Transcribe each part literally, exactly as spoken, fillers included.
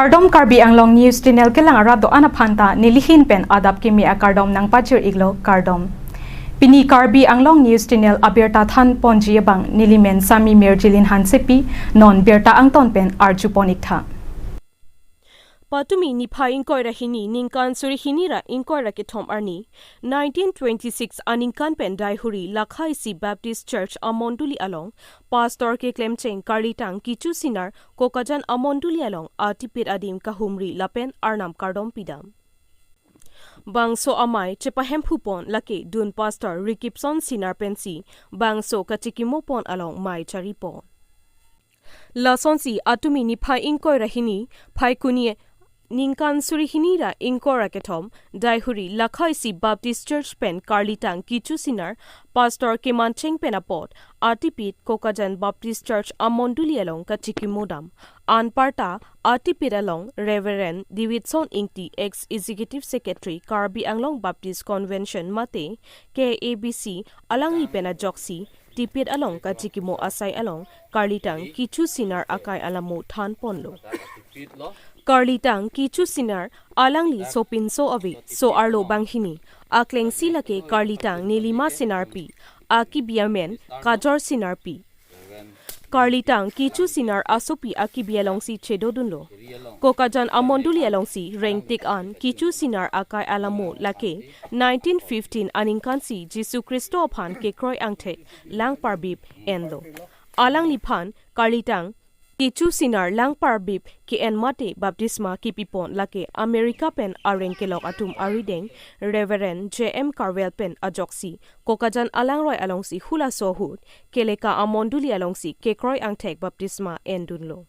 Kardom, Karbi Anglong News Channel kelang arat do-an aphanta nelihin pen adap kimi akardom nangpajir-iklo, kardom. Pini Karbi Anglong News Channel abirta thanponji abang nelimen Sami Mirjilin Hansepi, non birta angton pen arjupon-iktha. Patumi niphai ingkoi ra hini, ningkan suri hini ra ingkoi ra kethom arni, nineteen twenty-six aningkan pen Daihuri Lakha Isi Baptist Church amonduli along Pastor keklemcheng Karlitang Kichu Sinar Kokajan amonduli along atipit adim kahumri lapen arnam kardom pidam. Bangso amei chepahemphupon lake dun Pastor Rikipson Sinar pensi bangso kachikimopon along mei charipon. Lasonsi atumi niphai ingkoi ra hini, Phaikuni ningkan suri hini ra ingkoi ra kethom, Daihuri Lakha Isi Baptist Church pen Karlitang Kichu Sinar, Pastor kemancheng pen apot atipit Kokajan Baptist Church amonduli along kachikimodam. Anparta atipit along Reverend Davidson Ingti, ex Executive Secretary Karbi Anglong Baptist Convention mate K A B C, alangli pen ajoksi tipit along kachikimo asai along Karlitang Kichu Sinar akai alamo thanponlo. Karlitang Kichu Sinar alangli sopinso ave, so-arlo banghini, aklengsi lake Karlitang Nilima Sinarpi, akibi amen Kajor Sinarpi. Karlitang Kichu Sinar asopi akibi alongsi chedodunlo. Kokajan amonduli alongsi rengtik an Kichu Sinar akai alamo lake nineteen fifteen aningkansi Jisu Khristo aphan kekroi angthek Langparbip enlo. Alangliphan Karlitang Kichu Sinar Langparbip ke-en mate baptisma kipipon lake America pen areng kelok atum arideng Reverend J M Carwell pen ajoksi Kokajan alangroi alongsi hulaso ahut Keleka amonduli alongsi kekroi angthek baptisma endunlo.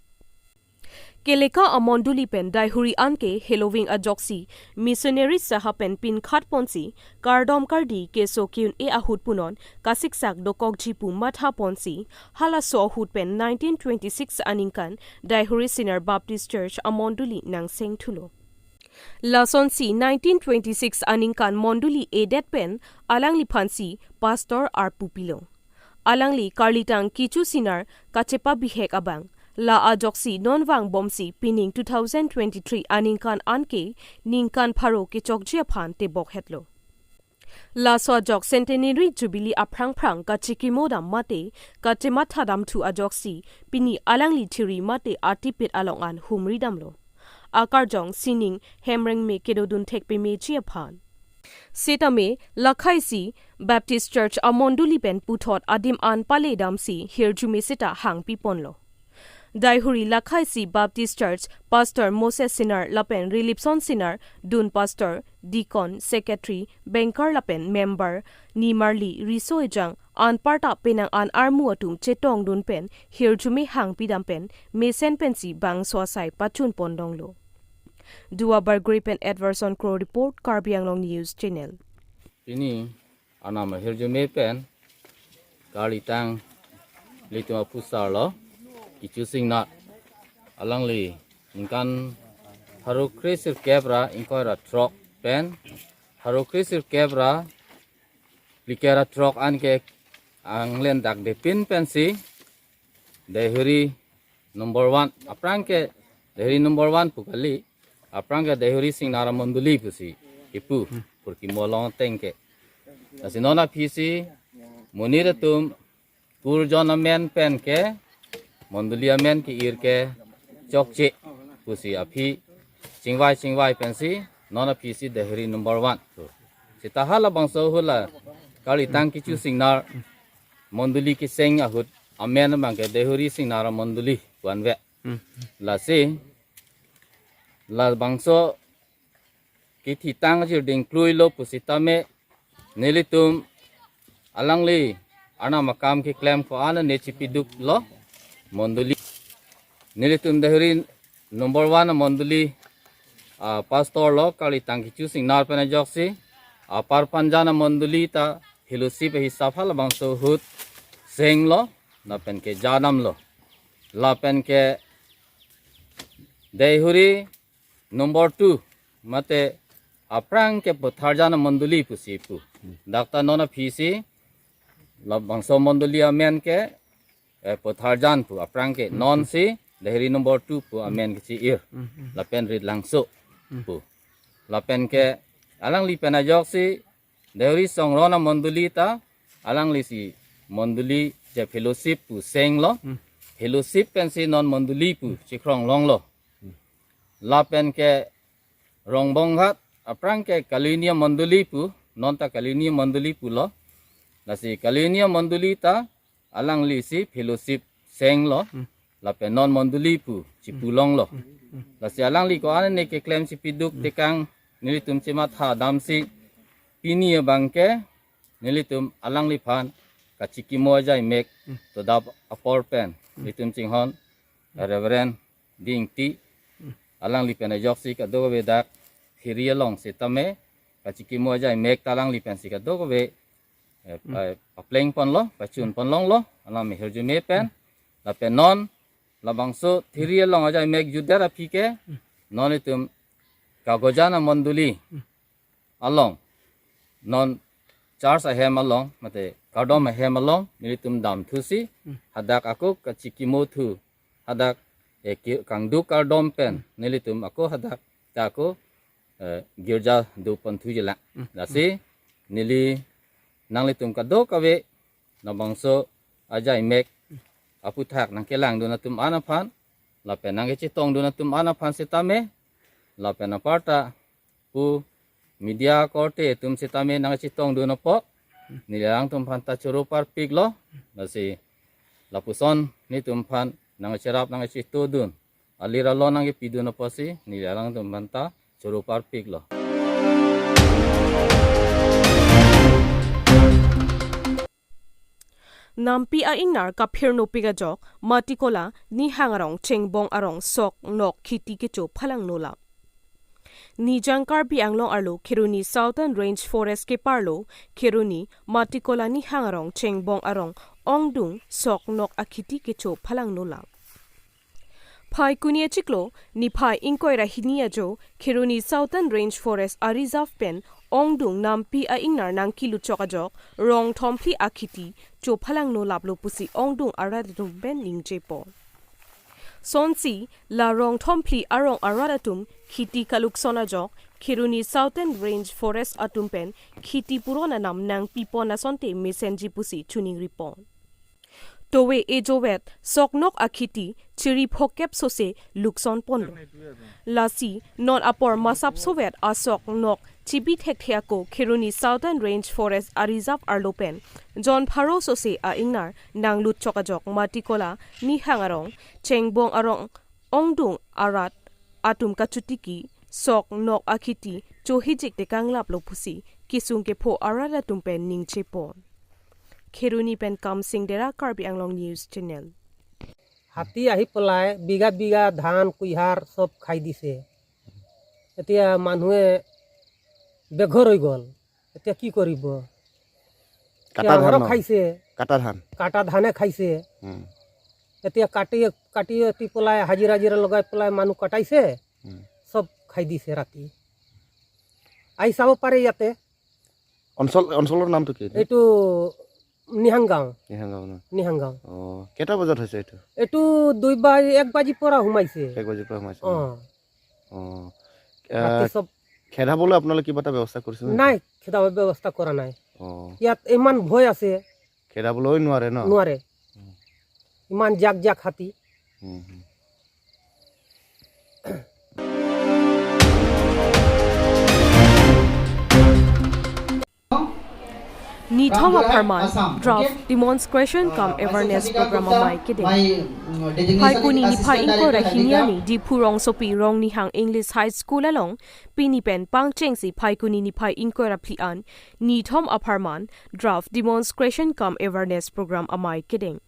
Keleka amonduli pen Daihuri anke heloving ajoksi missionary saha pen pinkhatponsi kardom kardi keso ki-un-e ahut punon kasiksak dokokji pu mathaponsi halaso ahut pen nineteen twenty-six aningkan Daihuri Sinar Baptist Church amonduli nangsengthulo. Lasonsi nineteen twenty-six aningkan monduli edet pen alangliphansi pastor arpu pilo. Alangli Karlitang Kichu Sinar kachepabihek abang, la ajoksi non vangbomsi pining two thousand twenty-three aningkan anke ningkan pharo kechokji aphan tebokhetlo. Laso ajok Centenary Jubilee aphrangphrang kachikimodam mate kachemathadamthu ajoksi pini alangli thiri mate atipit along an humridamlo. Akarjong sining hemrengme kedodun thekpemeji aphan. Sitame Lakha Isi Baptist Church amonduli pen puthot adim an paledamsi hirjume seta hangpiponlo. Daihuri Lakha Isi Baptist Church Pastor Moses Sinar lapen Rilipson Sinar, dun Pastor, Deacon, Secretary, Banker lapen Member Nimarli Riso Ejang anparta penang an armu atum chetongdun pen hirjume hangpidam pen mesen pensi bangso asai pachunpondonglo. Duar Bagori pen Edwardson Kro report, Karbi Anglong News Channel. Pini arnam ahirjume pen Karlitang ilitum aphusarlo Kichu Sinar, alangli ningkan pharo kresirkep ra ingkoi ra throk pen pharo kresirkep ra phlikep ra throk anke anglen dakdepin pensi Daihuri number one, aphrang ke Daihuri number one pu kali, aphrang ke Daihuri Singnar amonduli pusi kipu, purkimo along ateng ke. Lasi non aphisi monit atum kurjon amen pen ke monduli amen ke-ir ke chokche pusi aphi chingvai chingvai pensi non aphisi Daihuri number one pu. Seta halabangso ahut la Karlitang Kichu Singnar monduli keseng ahut amen abang ke Daihuri Singnar amonduli pu anvet. Hmm. Lasi labangso kethitang chirding kluilo pusitame nelitum alangli arnam akam keklem ko-an ne chipiduklo monduli. Nelitum Daihuri number one amonduli, ah, pastor lo Karlitang Kichu Singnar pen ajoksi, ah, apar panjan amonduli ta fellowship hisap halabangso ahut senglo, lapen ke jadamlo. Lapen ke Daihuri number two mate aphrang ke Putharjan amonduli pusi pu. Dak ta non aphisi labangso monduli amen ke, eh, Putharjan pu, aphrang ke non si Dehri number two pu amen kechi-ir. Hmm, hmm. Lapen Ritlangso Hmm. pu. Lapen ke alangli pen ajoksi Dehri Songron amondoli ta alangli si mondoli je fellowship pu senglo. Hmm. Fellowship pensi non mondoli pu chikrong longlo. Hmm. Lapen ke Rongbonghat aphrang ke Kalinia mondoli pu, non ta Kalinia mondoli pulo. Lasi Kalinia mondoli ta alangli si fellowship senglo. Hmm. Lapen non mondoli pu chipu longlo. Hmm. Hmm. Lasi alangli ko-an ne keklem si piduk Hmm. tekang nelitum chematha damsi pini abang ke nelitum alangliphan kachikimo ajai mek Hmm. todap apor pen Hmm. nelitum chinghon Reverend Dingti Hmm. alangli pen ajoksi kadokave dak Thiri along sitame kachikimo ajai mek ta alangli pensi kadokave eh, Hmm. eh, papleng ponlo, pachun pon longlo, alam hirjume pen, Hmm. lapen non, labangso Thiri along ajai mek jutdet aphi ke, Hmm. non itum Kagojan amondoli Hmm. along, non church ahem along, mate kardom ahem along, nelitum damthusi, Hmm. hadak ako kachikimo thu, hadak eh, ki-, kangduk kardom pen, Hmm. nelitum ako hadak ta ako eh, girja do ponthuji lang. Hmm. Lasi neli nanglitum kadokave labangso ajai mek aputhak nangkelangdun atum an aphan, lapen nangkechetongdun atum an aphan sitame, lapen aparta pu media korte atum sitame nangkechetongdun apot neli alangtum aphan ta choro parpiklo. Lasi lapuson nelitum aphan nangkecherap nangkechetongdun alir alon nangkepidun apotsi neli alangtum aphan ta choro parpiklo. Nampi a-ingnar kaphirnopik ajok Matikola Nihang arong Chengbong arong sok nok khiti kecho phalangno lap. Nijang Karbi Anglong arlo Kheroni Southern Range Forest keparlo Kheroni Matikola Nihang arong Chengbong arong ongdung sok nok akhiti kecho phalangno lap. Phaikuni achiklo, niphai ingkoi ra hini ajo, Kheroni Southern Range Forest a-reserve pen ongdung nampi a-ingnar nangkelutchok ajok, rong thomphli akhiti, chophalangno laplo pusi ongdung arat atum pen ningjepon. Sonsi, la rong thomphli arong arat atum, khiti kalukson ajok, Kheroni Southern Range Forest atum pen, khiti puron anam nangpipon asonte mesenji pusi chuningripon. Towe ejovet sok nok akhiti chiri phokep sose lukson ponlo. Lasi non apor masap sovet asok nok chibi thekthe ako Kheroni Southern Range Forest a-reserve arlo pen jon pharo sose a-ingnar nanglutchok ajok Matikola Nihang arong Chengbong arong ongdung arat atum kachotiki sok nok akhiti chohijik tekang laplo pusi kesung kepho arat atum pen ningjepon. Kheroni pen Kamsing Dera, Karbi Anglong News Channel. হাতী আহি পেলাই বিঘা বিঘা ধান কুঁহিয়াৰ চব খাই দিছে। এতিয়া মানুহে বেঘৰ হৈ গ'ল। এতিয়া কি কৰিব? এতিয়া কাটা ধান আমাৰো ন? খাইছে। কাটা ধান। কাটা ধানে খাইছে। উম। এতিয়া কাটি, কাটি কাটি পেলাই হাজিৰা হাজিৰা লগাই পেলাই মানুহ কটাইছে। উম। চব খাই দিছে ৰাতি। আহি চাব পাৰে ইয়াতে। অঞ্চল, অঞ্চলৰ নামটো কি এইটো? এইটো নিহাং গাঁও। নিহাং গাঁও ন? নিহাং গাঁও। অ, কেইটা বজাত হৈছে এইটো? এইটো দুই বাজি, এক বাজিৰ পৰা সোমাইছে। এক বাজিৰ পৰা সোমাইছে ন? অ। অ। ৰাতি আহ, চব খেদাবলৈ আপোনালোকে কিবা এটা ব্যৱস্থা কৰিছে নেকি? নাই, খেদাবৰ ব্যৱস্থা কৰা নাই। অ। ইয়াত ইমান ভয় আছে। খেদাবলৈ নোৱাৰে ন? নোৱাৰে। উম। ইমান জাক জাক হাতী। উম, উম। Nithom apharman draft demonstration cum awareness program amei kedeng. Phaikuni niphai ingkoi ra hini arni Diphu rongsopi Rongnihang English High School along pini pen pangchengsi Phaikuni niphai ingkoi ra phli an Nithom apharman draft demonstration cum awareness program amei kedeng.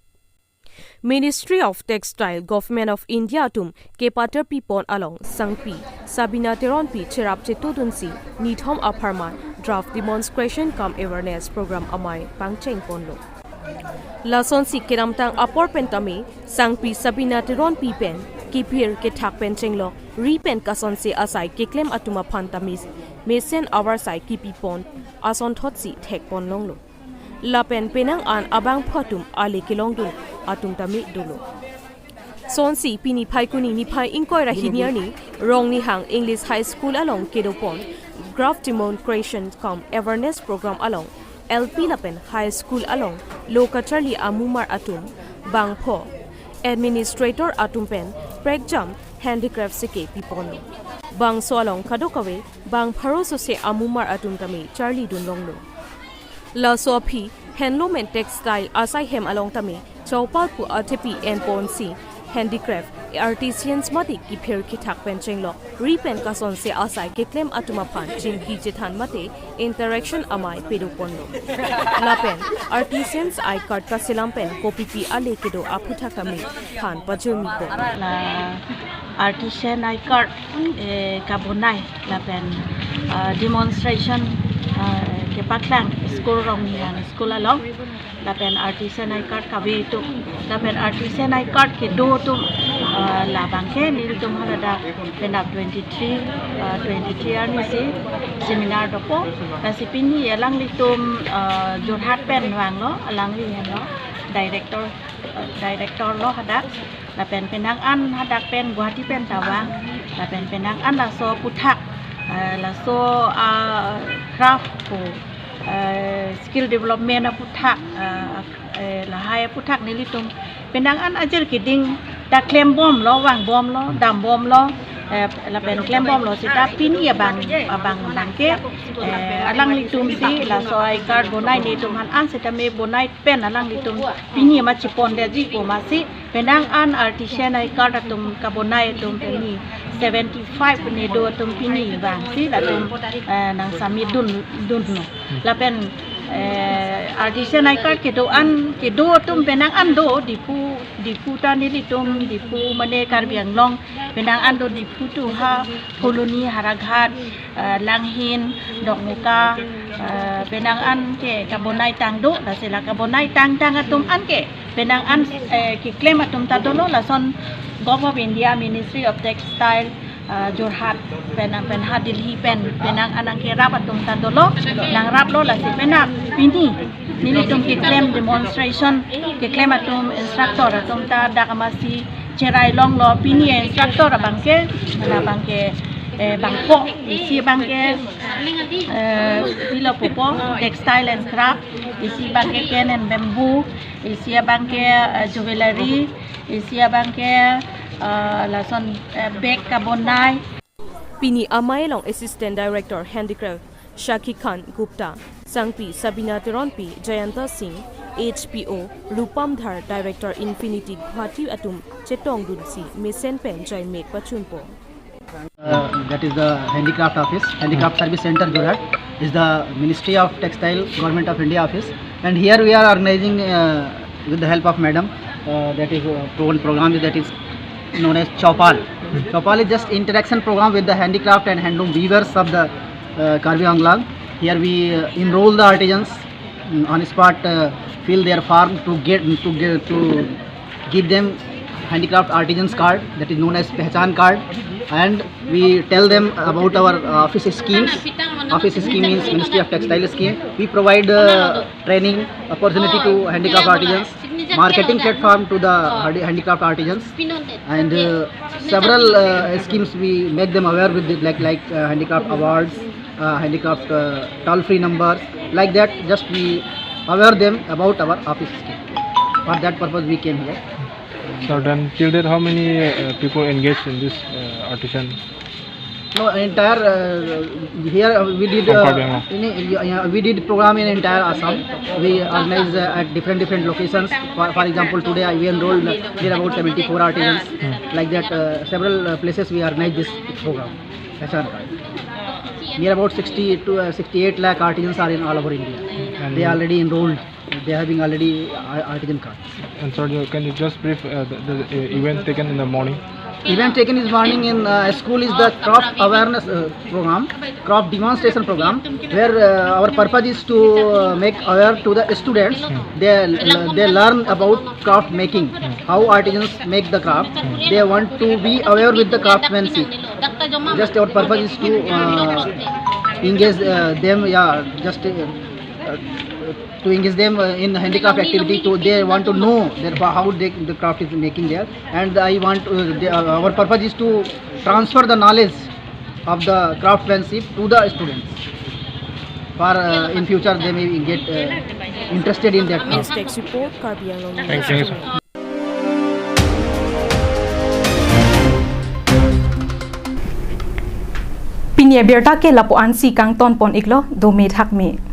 Ministry of Textile, Government of India atum kepater pipon along sangpi Sabina Teronpi cherap chetudunsi Nithom apharman draft demonstration cum awareness program amei pangcheng ponlo. Lasonsi kedamtang apor pen tame sangpi Sabina Teronpi pen kepir kethak pen chenglok ri pen kasonse asai keklem atum aphan tame mesen avarsai kipipon asonthotsi thekpon longlo. Lapen penang an abangphu atum ale kelongdun atum tame dolo. Sonsi pini Phaikuni niphai ingkoi ra hini arni Rongnihang English High School along kedopon craft demonstration cum awareness program along L P lapen High School along lo kacharli amumar atum bangpho administrator atum pen prekjam handicraft seke piponlo. Bangso along kadokave bang pharo sose amumar atum tame charlidun longlo. Laso aphi handloom and textile asai hem along tame chopal pu athepi enponsi handicraft artisans mate kiphir kithak pen chenglok ri pen kasonse asai keklem atum aphan chingki chethan mate interaction amei pedoponlo. Lapen artisans I card kaselam pen kopipi ale kedo aphuthak kami phan pajirmipo. La artisan I card, eh, kabonai lapen, ah, demonstration, ah, kepaklang school Rongnihang school along lapen artisan I card kave atum lapen artisan I card kedo atum, ah, labangke nelitum haladak penap twenty-three, ah, twenty-three arnisi seminar dopo. Lasi pini alanglitum, ah, Jorhat pen vanglo, alangli henlo director, ah, director lo hadak. Lapen penang an hadak pen Guwahati pen ta vang. Lapen penang an laso aphuthak, eh, laso, ah, craft pu, eh, skill development aphuthak, ah, eh, lahai aphuthak nelitum penang an ajir keding ta klembomlo, vangbomlo, dambomlo, eh, lapen klembomlo seta pini abang, abang abangke, eh, alanglitumsi laso I card bonai netum aphan an setame bonai pen alanglitum pini ma chepondetji pu masi penang an artisan I card atum kabonai atum pini seventy-five ne do atum pini vangsi latum, eh, nang submit dun, dunlo. Lapen, eh, artisan I card kedo an kedo atum penang an do Diphu, Diphu ta nelitum Diphu mane Karbi Anglong penang an do Diphu tu ha Phuloni, Howraghat, eh, Langhin, Dokmoka, eh, penang an ke kabonai tang do, lasi la kabonai tang tang atum an ke penang an, eh, keklem atum ta dolo, lason Govt of India Ministry of Textile, eh, Jorhat penang pen ha Delhi pen penang an nangkerap atum ta dolo, nangraplo lasi penang pini nelitum keklem demonstration keklem atum instructor atum ta dak amatsi cherai longlo pini instructor abangke, labangke, eh, bangpho, isi abangke, eh, pilo pupo, textile and craft, isi abangke cane and bamboo, isi abangke, eh, jewellery, isi abangke, eh, lason, eh, bag kabonai. Pini amei along Assistant Director Handicraft Shakhi Khan Gupta, Sangpi Sabina Teronpi, Jayanta Singh, H P O Rupam Dhar, Director Infinity Guwahati atum chetongdunsi mesen pen jaimek pachunpo. Uh, that is the handicraft office, handicraft service center Jorhat is the Ministry of Textile, Government of India office, and here we are organizing, uh, with the help of madam, uh, that is, uh, one program that is known as Chopal. Chopal is just interaction program with the handicraft and handloom weavers of the, uh, Karbi Anglong. Here we, uh, enroll the artisans, mm, on spot, uh, fill their form to get, to get, to give them handicraft artisans card, that is known as Pehchan card, and we tell them about our, uh, office schemes. Office scheme means Ministry of Textile scheme. We provide, uh, training opportunity to handicraft artisans, marketing platform to the handi-, handicraft artisans, and, uh, several, uh, schemes we make them aware with it, like, like, uh, handicraft awards, uh, handicraft, uh, toll-free numbers, like that. Just we aware them about our office scheme. For that purpose, we came here. So then, till date, how many, uh, people engaged in this, uh, artisan? No, entire, uh, here, uh, we did, from, uh, Karbi Anglong? In a, yeah, yeah, we did program in entire Assam. We organize, uh, at different, different locations. For, for example, today I, we enrolled, uh, near about seventy-four artisans. Hmm. Like that, uh, several, uh, places we organize this program. Pehchan card. Near about sixty to, uh, sixty-eight lakh artisans are in all over India. And they already enrolled. They having already, uh, artisan card. And sir, you, can you just brief, uh, the, the, uh, event taken in the morning? Event taken this morning in, uh, school is the craft awareness, uh, program, craft demonstration program, where, uh, our purpose is to, uh, make aware to the students. Hmm. They, uh, they learn about craft making, how artisans make the craft. Hmm. They want to be aware with the craftsmanship. Just our purpose is to, uh, engage, uh, them, yeah, just, uh, uh, to engage them uh, in handicraft activity. To they want to know that how they, the craft is making there, and I want uh, the, uh, our purpose is to transfer the knowledge of the craftsmanship to the students for uh, in future they may get uh, interested in that craft. Tech Support, Karbi Anglong. Thank you, sir. Pini abirta ke lapu-ansi kangton pon iklo, dome thakme.